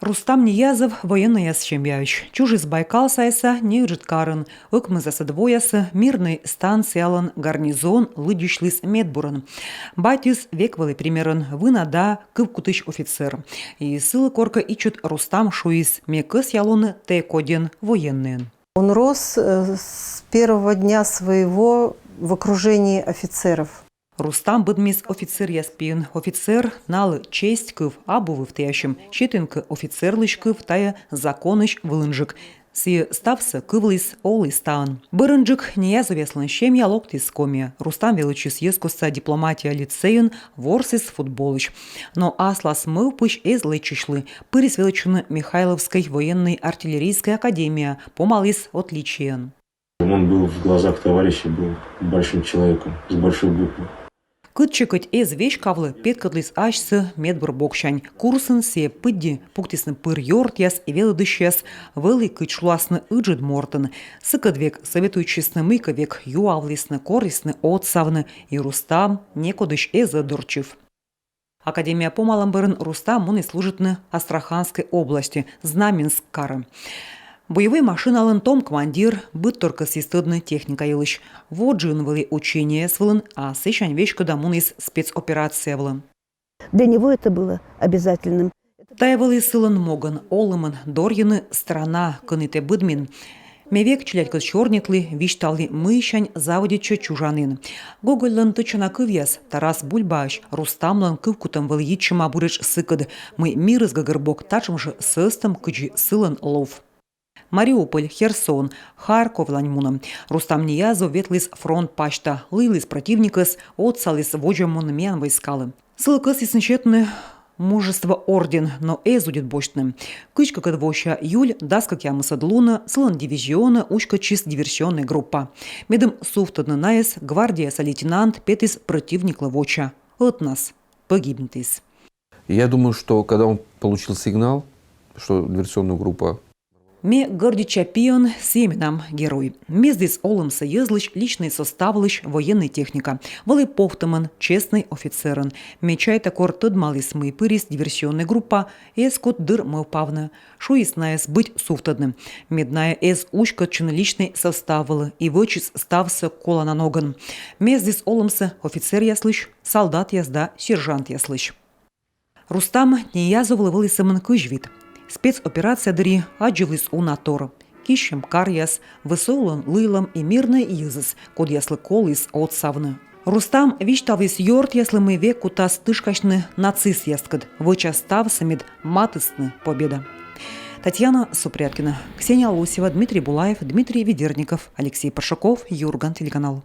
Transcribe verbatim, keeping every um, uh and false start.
Рустам Ниязов военнӧйяс семьяысь. Чужис Байкал сайса неыджыд карын. Ӧкмысдасӧд воясӧ Мирнӧй станциялӧн гарнизон лыддьысьліс медбурӧн. Батьыс век вӧлі примерӧн, вына да кывкутысь офицер. И сылы коркӧ ичӧт Рустам шуис: «Ме кӧсъя лоны тэ кодьӧн военнӧйӧн». Он рос э, с первого дня своего в окружении офицеров. Рустам быдмис офицеръяс пиын. Офицер — налы честь кыв, абу вывтіасьӧм. Сетӧны кӧ офицерлысь кыв, тайӧ законысь вылынджык. Сійӧ ставсӧ кывліс, оліс таын. Бӧрынджык Ниязовъяслӧн семья локтіс Комиӧ. Рустам велӧдчис йӧзкостса дипломатия лицейын, ворсіс футболысь. Но аслас мӧвпысь эз лэдзчысьлы. Пырис велӧдчыны Михайловскӧй военнӧй артиллерийскӧй академияӧ, помаліс отличиеӧн. Он был в глазах товарищей, был большим человеком, с большой буквы. Кытчӧ кӧть эз веськавлы, петкӧдліс асьсӧ медбур боксянь. Курсын сійӧ пыдди пуктісны пыр ёртъяс и велӧдысьяс, вӧлі кыдз шуласны ыджыд мортӧн. Сыкӧд век сӧветуйтчисны, мыйкӧ век юавлісны, корисны отсавны, и Рустам некодысь эз ӧтдортчыв. Академия помалӧм бӧрын Рустам муніс служитны Астраханскӧй области, Знаменск карӧ. Боевӧй машиналӧн том командир, быдтор кӧсйис тӧдны техника йылысь. Во джын вӧлі учениеяс вылын, а сэсянь веськыда муніс спецоперация вылӧ. Для него это было обязательным. Тайӧ вӧлі сылӧн могӧн: олӧмын дорйыны страна, кӧні тэ быдмин. Ме век челядькӧд сёрнитлі, висьтавлі, мыйсянь заводитчӧ чужанін. Гогольлӧн тӧдчана кывъяс: Тарас Бульбаысь Рустамлӧн кывкутӧм вӧлі йитчӧма буретш сыкӧд, мый мирыс гӧгӧрбок татшӧм жӧ сӧстӧм, кыдзи сылӧн лов. Мариуполь, Херсон, Харьковлань мунӧ. Рустам Ниязов ветліс фронт пасьта, лыйліс прӧтивникӧс, отсаліс водзӧ мунны миян войскалы. Сылы кӧсйисны сетны Мужество орден, но эз удит босьтны. Кызь кыкӧд вося июль дас кӧкъямысӧд лунӧ сылӧн дивизионӧ уськӧдчис диверсионнӧй группа. Медым сувтӧдны найӧс, гвардияса лейтенант петіс прӧтивниклы воча. Ӧтнас погибнитіс. Я думаю, что когда он получил сигнал, что диверсионная группа Ме гордитча пиӧн, сійӧ менам герой. Мездіс олӧмсӧ йӧзлысь личнӧй составлысь военнӧй техника. Вӧлі повтӧмӧн, честнӧй офицерӧн. Ме чайта, кор тӧдмаліс, мый пырис диверсионнӧй группа, эз кут дыр мӧвпавны. Шуис найӧс быть сувтӧдны. Мед найӧ эз уськӧдчыны личнӧй состав вылӧ, и вӧчис ставсӧ колана ногӧн. Мездіс олӧмсӧ офицеръяслысь, салдатъяс да сержантъяслысь. Рустам Ниязовлы вӧлі сӧмын кызь вит. Спецоперация дырйи аддзывліс уна тор. Киссьӧм каръяс, вӧсӧ улын лыйлӧм и мирнӧй йӧзыс, кодъяслы коліс отсавны. Рустам висьталіс ёртъяслы, мый век кутас тышкасьны нацистъяскӧд, вӧчас ставсӧ, мед матыстны победа. Татьяна Супряткина, Ксения Лосева, Дмитрий Булаев, Дмитрий Ведерников, Алексей Паршаков, Юрган телеканал.